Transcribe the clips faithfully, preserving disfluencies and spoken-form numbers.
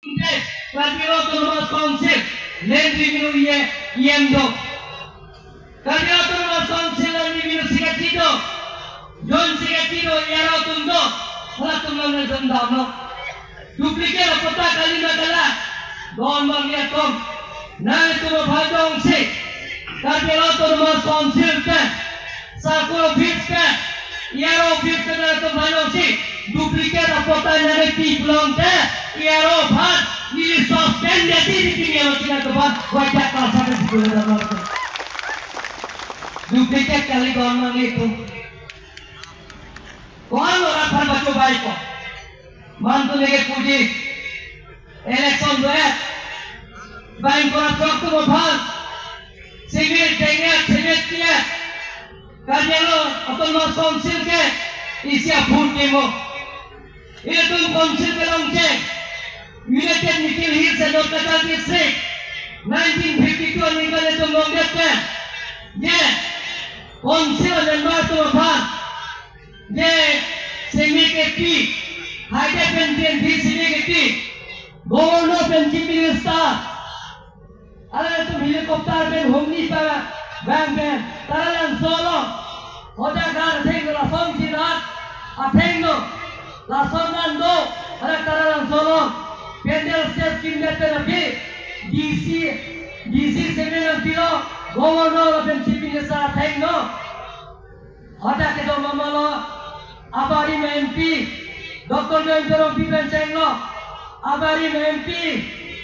Karbi Anglong Autonomous Council, Land Revenue E M do. Karbi Anglong Autonomous Council Land Revenue Secretary do. Joint Secretary do, E R O atum do. Halatum nangtum damlo. Duplicate apatta kali ma kalang. Don bang ya tom. Nangtum aphan jongsi Karbi Anglong Autonomous Council pen, circle office pen, E R O office pen nangtum aphan jongsi duplicate apatta nangpi pulote, E R O aphan neli suspend detji, neli pini alo tina keban wajah kalsa ke dipulong. Duplicate kali don nanglitum. Ko-an lo rat aphan bacho bai ko. Mantu neke puji. Election do-et. Bang korat sok tu aphan. Simi dengat, simi tiat. Karbi Anglong Autonomous Council ke isi aphun kemo. Ilitum council kelong ke United Mikir Hills and North Cachar District nineteen fifty-two aningkan ilitum longdet ke. Ye council member atum aphan je simi kepi, haida pen T N V simi kepi, Governor pen Chief Minister, alangtum helicopter pen humni pa bang pen Taralangso along, hoda gar atheng lason si rat atheng no, lason nang do, hala Taralangso along pandal stage kimdet pen aphi D C, D C simi nangpilo, Governor pen Chief Minister atheng no. Hadak kedo ma ma lo, abarim M P, Doctor Jayanta Rongpi pen chenglo, abarim M P,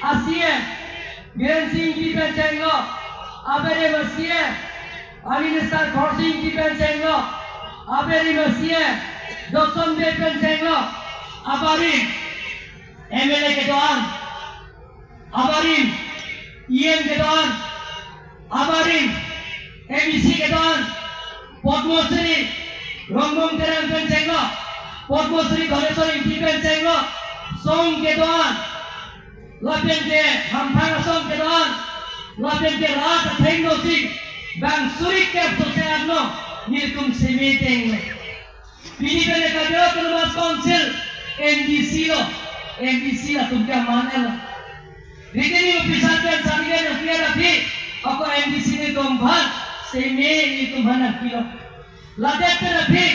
a C M, Biren Singh Ingti pen chenglo, abarim a C M, a Minister Khorsing Ingti pen chenglo, abarim a C M, Johnson Bey pen chenglo, abarim M L A kedo-an, abarim E M kedo-an, abarim M A C kedo-an, Padma Shri Rongbong Terang pen chenglo, Padma Shri Dhoneswar Ingti pen chenglo, song kedo-an, lapen ke hamphang asong kedo-an, lapen ke rat atheng dosi bang suri kep sose arno nelitum simi tenglo. Pini pen Karbi Anglong Autonomous Council M D C lo, M D C latum ke aman lo. Returning officer pen sarigan yang piara phi, ako M D C nelitum aphan, simi nelitum aphan nangpilo. Ladak pen aphi,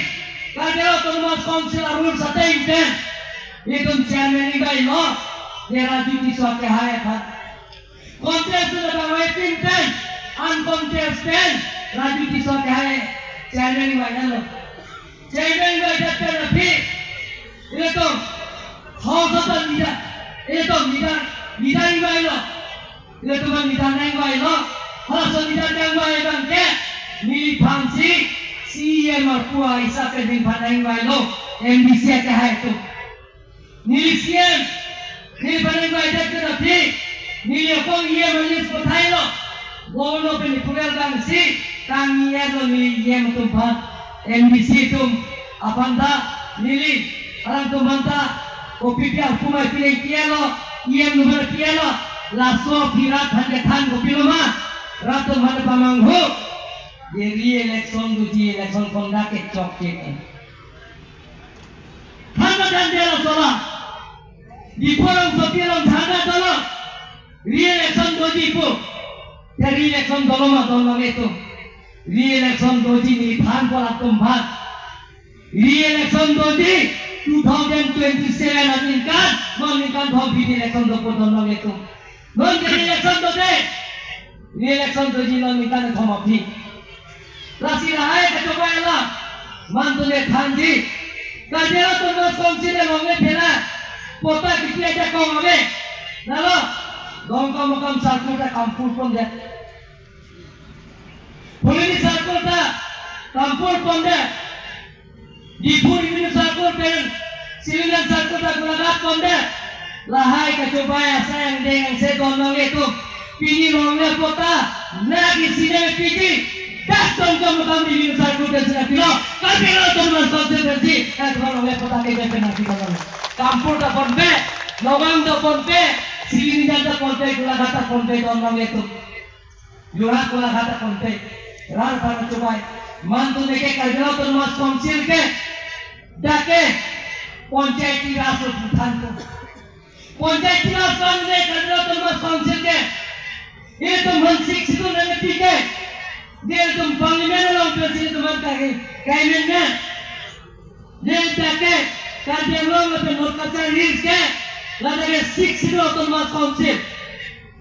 Karbi Anglong Autonomous Council a-rules ateng pen, nelitum chairman ingvailo, ne Raju Tisso akehai aphan. Contest na bang waiting time, uncontested, Raju Tisso akehai chairman ingvailo. Chairman ingvai det pen aphi, ilitum, hong satan nida, ilitum nida, nida ingvailo, ilitum nida ingvailo, halaso nida ingvai abang ke, neliphan si, C E M arpu a-isa pen neliphan ingvailo, M D C akehai atum. Neli C M, neliphan ingvai det pen aphi, neli akong E M a-list pathailo. Governor pen ipurel bang si, kang E M lo neli E M atum aphan, M D C atum aphan ta, neli, alangtum aphan ta, kopi pi arpu mai pining kielo, E M atum aphan kielo, laso aphi rat aphan kethan kopilo ma, rat atum aphan pamanghu, ye re-election doji election conduct kechok ke. Than ma than dela sola. Diphu rongsopi along than ma dolo. Re-election doji pu. Ya re-election dolo ma dolo nangtum. Re-election doji, neliphan pu latum aphan. Re-election doji two thousand twenty-seven aningkan, non ningkan thom phidi election dopo dolo nangtum. Non ke re-election doji. Re-election doji non ningkan thom aphi. Lasi lahai kachobei alam, mantu ne thanji. Karbi Anglong Autonomous Council along le phela, patta kipi ajakong ave. Nalo, Dongkamukam circle ta kampur pondet. Phuloni circle ta kampur pondet. Diphu Revenue Circle pen Silingdam Circle ta golaghat pondet. Lahai kachobei asai angdeng angse don nanglitum. Pini longle patta nangji sine piji. Das Dongkamukam Revenue Circle pen sine pilo. Karbi Anglong Autonomous Council pen si, eh, longle patta ke pen nangji don. Kampur ta ponpe, Nagaon ta ponpe, Silingdam ta ponpe, golaghat ta ponpe don nanglitum. Jora golaghat ta ponpe, rat aphan kachobei, mantu neke Karbi Anglong Autonomous Council ke, dak ke, Panchayati Raj lo puthan ko. Panchayati Raj kanun le Karbi Autonomous Council ke, ilitum aphan Sixth Schedule nangkepi ke, ilitum Parliament along pensi ilitum aphan kari, kaimen men. Ilitum ke, Karbi Anglong lapen North Cachar Hills ke, ladak ke Sixth Schedule Autonomous Council.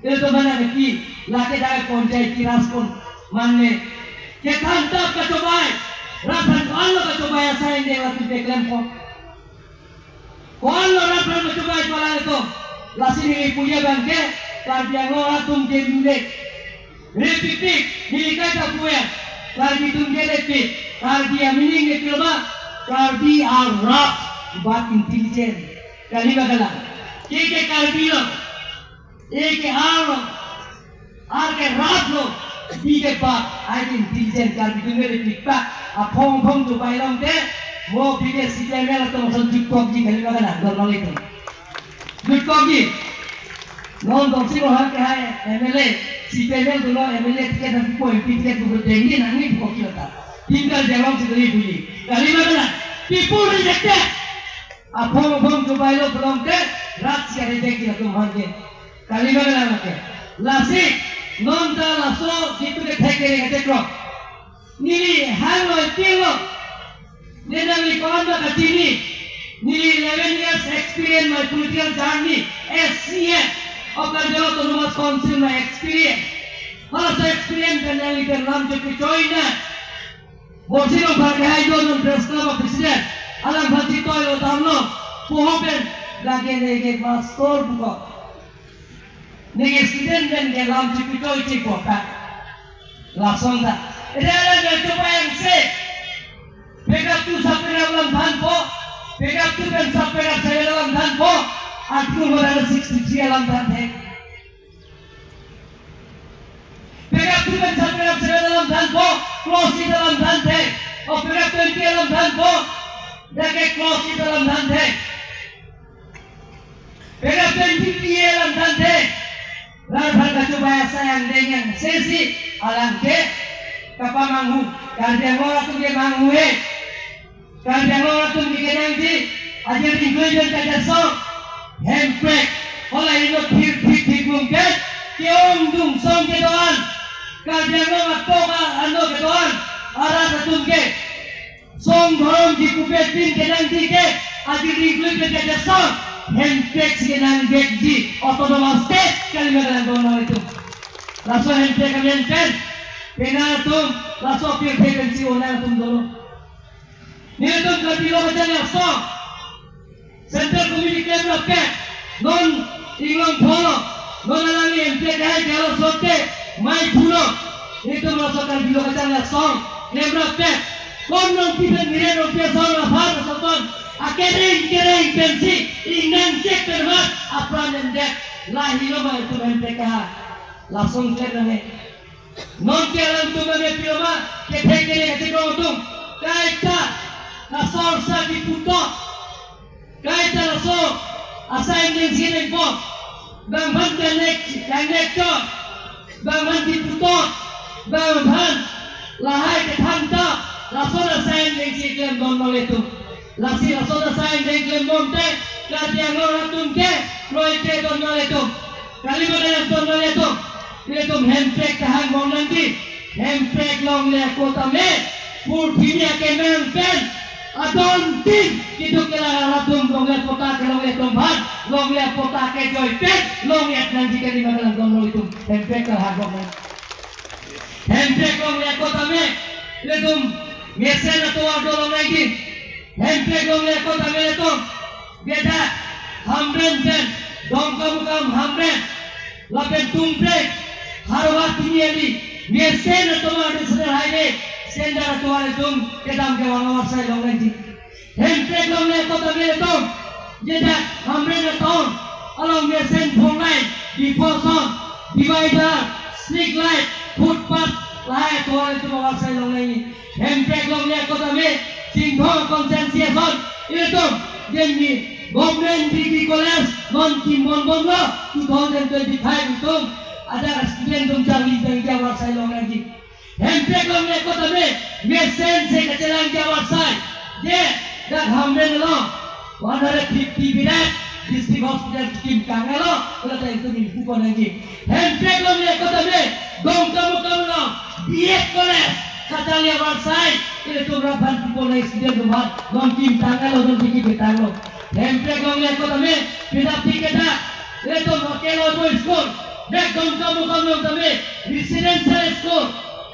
Ilitum aphan nangkepi, lake dak Panchayati Raj kon mane. Kethan tap kachobei, rat aphan ko-an lo kachobei asai ende latum ke klempo. Ko-an lo rat aphan kachobei pala ilitum. Lasi neli puji abang ke, Karbi Anglong atum ke mule. Repikpik, neli kaita puji. Karbi atum ke repik. Karbi a-meaning ke pilo ma, Karbi are rough but intelligent. Kali ma kalang. Ke ke Karbi lo. Eke arlo, arke raplo, bike bak, ai din dijen Karbi atum ke bikbak, aphong aphong chobei longte, mo bike C P I M L atum ason jutkokji kali ma kalang, dor nang itu. Jutkokji. Non dong si rohang ke hai M L A, C P I M L dolo M L A ticket nangpipo, M P ticket bubu dengji nangpipo kilo ta. Tinggal jalong si dengji buji. Kali ma kalang, people rejected. Aphong aphong chobei lo pulote, rat si reject ji atum aphan ke. Kali ma kalang ke. Lasi, non ta laso jitu ke thek kere kacheklo. Neli hang lo, ipil lo. Ne nangli ko-an ma kachini. Neli eleven years experience my political journey as C M of Karbi Autonomous Council my experience. Halaso experience pen nangli pen lam chepechoi na. Borsi Rongphar ke hai do non Press Club a-president. Alangphan si toi lo damlo. Poho pen lake neke master buko. Neke student pen ke lam chepechoi chekpo ka. Lason ta. Ere ala nang chobei angse. Pekap tu saperap alam thanpo. Pekap tu pen saperap saperap alam thanpo. Article one hundred sixty-three alam thanthe. Pekap tu pen saperap saperap alam thanpo, clause eight alam thanthe. O pekap twenty alam thanpo, dak ke clause eight alam thanthe. Pekap twenty P A alam thanthe. Rat aphan kachobei asai angdeng angse si alang ke kapamanghu, Karbi Anglong atum ke manghu he. Karbi Anglong atum ke kenangji, ajir ingkoi pen kachesong, Hemprek, hala inut phir phir thik mungkin, ke-ongdung song kedo-an, Karbi Anglong atok a-ano kedo-an, arat atum ke, song dhorom ji pupe tin kenangji ke, ajir ingkoi pen kachesong, Hemprek si kenang vekji, autonomous state, kali ma kalang dor nang itu. Laso Hemprek amen pen, penang atum, laso pirthe pensi onang atum dolo. Nelitum Karbi Lo Kacharli Asong Central Committee klemrap ke, non inglong pholo, non alangli M P kahai kalo sote, mai phulo. Nelitum laso Karbi Lo Kacharli Asong klemrap ke, kon nong pipen ngiren nong pi asong aphar asoton, akereng kereng pensi, ingnang chek pen mat, apran endet, lahelo ma itum M P kahai. Lason klem nang he. Non ke alangtum ame pilo ma, kethe kere kachekong atum. Kaita, laso arsa kiputok. Kaita laso, asai angdeng si nengpo. Bang aphan kanek, kanek chot. Bang aphan kiputok. Bang aphan, lahai kethan ta. Laso asai angdeng si klem don nang itum. Lasi laso asai angdeng klem bomte, Karbi Anglong atum ke, kroike don nang itum. Kali ma kalang don nang itum. Ilitum Hemprek tahang bom nangji. Hemprek longle ako tame, purthimi akemang pen, adon tin, keduk kelang arat atum longle patta ke longle atum aphan, longle patta kejoi pen, longle nangji kali ma kalang don nang itum. Hemprek tahang bom nang. Hemprek longle ako tame, ilitum mesen atovar do long nangji. Hemprek longle ako tame ilitum, beda Hamren pen, Dongkamukam Hamren, lapen Tungprek, Howraghat Tiniali, mesen atovar National Highway, standard atovar ilitum kedam kevang avarsai long nangji. Hemprek longle ako tame ilitum, jedak Hamren atovar, along mesen phonglai, diposon, divider, street light, footpath, lahai atovar ilitum avarsai long nangji. Hemprek longle ako tame, Singhong constituency ason, ilitum, jeni, government degree college, non kimbon bomlo, two thousand twenty-five itum, ajak student atum charli jangja avarsai long nangji. Hemprek longle ako tame, mesen se kachelang ke avarsai. Je, dak Hamren along, one hundred fifty birat, District Hospital kim kangelo, pulotangte ingpu pon nangji. Hemprek longle ako tame, Dongkamukam along, B Ed College kacharli avarsai, ilitum rat aphan pipo nang student atum aphan, non kim tanglo, non kiki petanglo. Hemprek longle ako tame, pidapti keta, ilitum Akeloi Boys School, dak Dongkamukam along tame, residential school,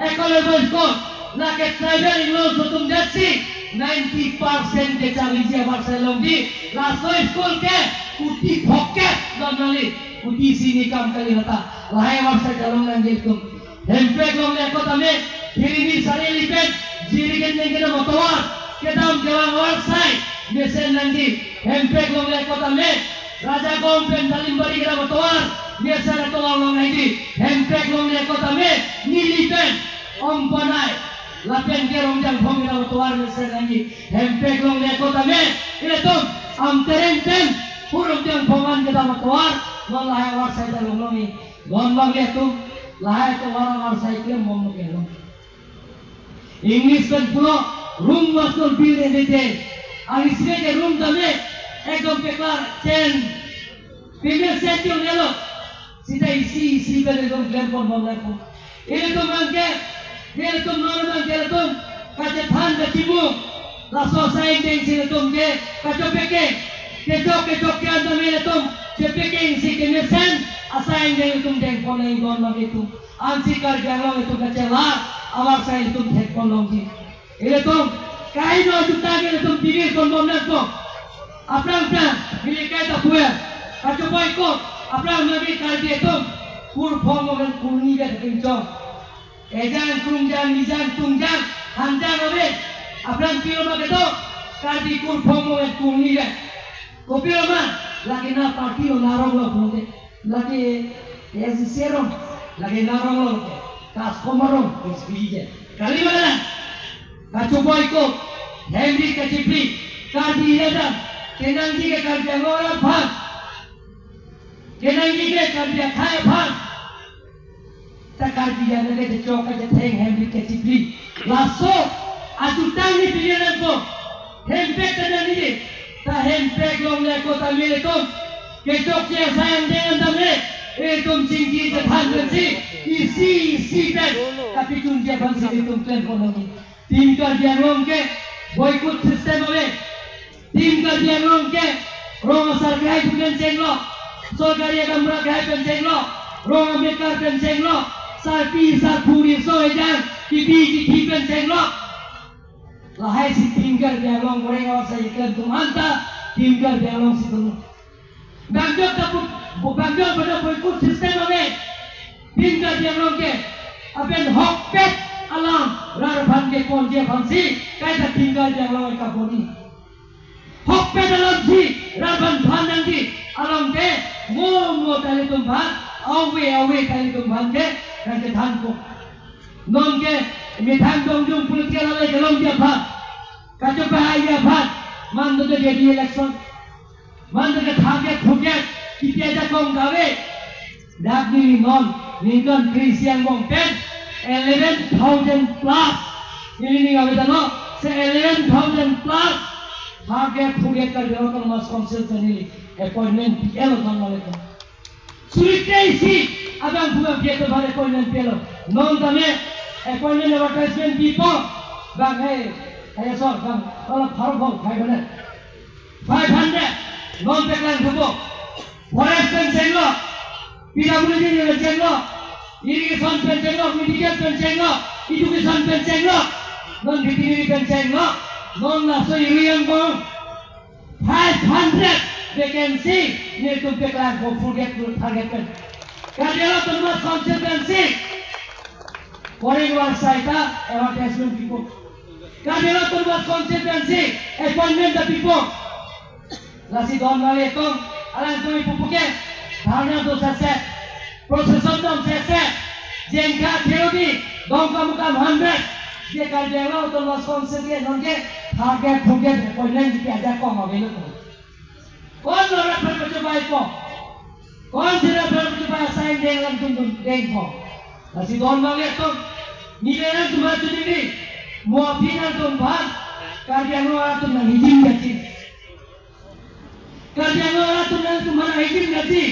Akeloi Boys School, lake tribal inglongso atum jatsi, ninety percent kacharliji avarsai longji, laso school ke, kuti phoket don nangli, kuti isi ni kam kali nata, lahai avarsai chalong nangji ilitum. Hemprek longle ako tame, Phirini Sari Eli pen, Jirikit Neng kedam atovar, kedam kevang avarsai, mesen nangji. Hemprek longle ako tame, Rajagong pen Dalimbari kedam atovar, mesen atovar long nangji. Hemprek longle ako tame, Nili pen, Ompanai, lapen ke Rongjangphong kedam atovar, mesen nangji. Hemprek longle ako tame, ilitum, Amtereng pen, Pu Rongjangphong an kedam atovar, non lahai avarsai chalong longji. Don abang atum, lahai atovar avarsai klembom lo kelo. English pen pulo, room was not built in a day. Ang isi ke room tame, ekdom peklar, chen, pemesen chonelo. Sita isi isi pen ekdom klem ponbom nangpo. Ilitum abang ke, ilitum non abang ke ilitum, kachethan kachimung, laso asai angdeng si ilitum ke, kachopekeng, kechok kechok ke-an tame ilitum, chepekeng si kemesen, asai angdeng ilitum deng pon nang don abang atum. Ansi Karbi Anglong itum kachelar, avarsai itum thek pon longji. Ilitum, kaheno ajutang ilitum tigir ponbom nangpo. Aphrang aphrang, neli kaita puya. Kachobei ko, aphrang nangli Karbi atum, kurphong momen kurni vet kingchong. Ejang, krungjang, nijang, tungjang, hanjang ave. Aphrang pilo ma kedo, Karbi kurphong momen kurni vet. Kopilo ma, lake na party lo, na rong lo pulote. Lake A S D C rong, lake na rong lo ke. Kas koma rong, S P D je. Kali ma la. Kachobei ko, hemri kachipri, Karbi ledam, kenangji ke Karbi Anglong aphan. Kenangji ke Karbi akhei aphan. Ta Karbi akhei ke chechok kachetheng hemri kachipri. Laso ajutang ni pilihan ko. Hemprek ta nangji. Ta Hemprek longle ako tame ilitum, kechokche asai angdeng an tame, ilitum chingki chethan pensi, isi isi pen kapachunji aphansi ilitum klem pon longji. Team Karbi Anglong ke boycott system ave. Team Karbi Anglong ke rong asar kehai pen chenglo, sorkari agamra kehai pen chenglo, rong amekar pen chenglo, sarpi sarpo riso ejang kipi kithi pen chenglo. Lahai si Team Karbi Anglong goreng avarsai klem atum anta Team Karbi Anglong si dolo. Bang jok ta pu, bang jok pada boycott system ave. Team Karbi Anglong ke, lapen hokpet alam rat aphan keponji aphansi, kaita Team Karbi Anglong kaponi. Hokpet alam si rat aphan phan nangji, along ke, mo mo ta ilitum aphan, awe awe ta ilitum aphan ke, nangkethan ko. Non ke, methang dongjung political ale kelongji aphan, kachopahai aphan, man do de di election. Man do ke thang ke phuket, kipi ajakong kave. Dak neli non, ningkan kre-isi angbong pen, eleven thousand plus. Neli ning ave ta no, se eleven thousand plus. Thang ke phuket Karbi Anglong Autonomous Council ta neli appointment P L o tang ave ta. Suri kre-isi abang pu abang P L aphan appointment P L o. Non tame appointment advertisement pipo. Bang, eh, eh, sir, bang, kalau pharo bang, five hundred. Five hundred. Non peklang thupo. Forest pen chenglo. P W D pen chenglo. Irrigation pen chenglo, medical pen chenglo, education pen chenglo. Non veterinary pen chenglo. Non laso iri angbong. Five hundred vacancy nelitum peklang ko phuket pu target pen. Karbi Anglong Autonomous Council pensi, Koring War Saita advertisement pipo. Karbi Anglong Autonomous Council pensi, appointment ta pipo. Lasi don male kong, alangtum ipu puke, dharna do sese. Procession dong sese, Jengkha Kheroni, Dongkamukam hundred, je Karbi Anglong Autonomous Council ke non ke, thang ke phuket appointment kipi ajakong ave lo. Konsi rat aphan pachobei ko? Konsi rat aphan pachobei asai angdeng alangtum deng ko? Lasi don bang atum, neli alangtum atum neli, mo aphi nangtum aphan, Karbi Anglong atum nang hijim jachim. Karbi Anglong arat atum nangtum aphan nangkirim nangji.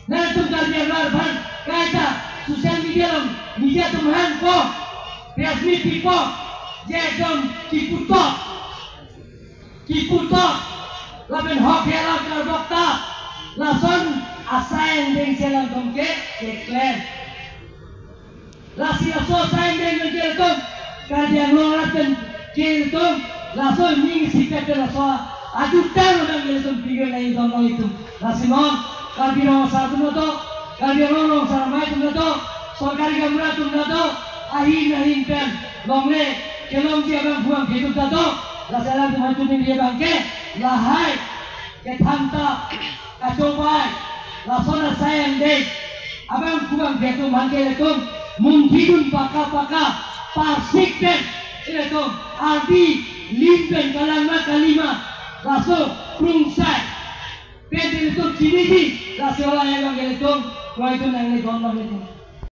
Nangtum Karbi Anglong arat aphan kaita social media along media atum aphan po, press meet pipo, je ekdom kipu tok, kipu tok, lapen hok helo karbok ta, lason asai angdeng si alangtum ke keklem. Lasi laso asai angdeng pen ke ilitum, Karbi Anglong arat pen ke ilitum, laso ning isi pet pen laso ajutang abang ilitum pigir nangji don nangtum. Lasi non Karbi Rong Asar atum ta do, Karbi Anglong Rong Asar Amei atum ta do, sorkari gaonbura atum ta do, ahin ahin pen longle kelongji abangphu abangphi atum ta do. Lasi alangtum aphan choningri abang ke lahai kethan ta kachobei, lason asai angdeng abangphu abangphi atum aphan ke ilitum munthidun paka paka, parsik pen ilitum ardi lin pen kalang ma kali ma, laso krungsai pen ilitum chiniji. Lasi ola abang ke ilitum kroidun nangji don nangtum.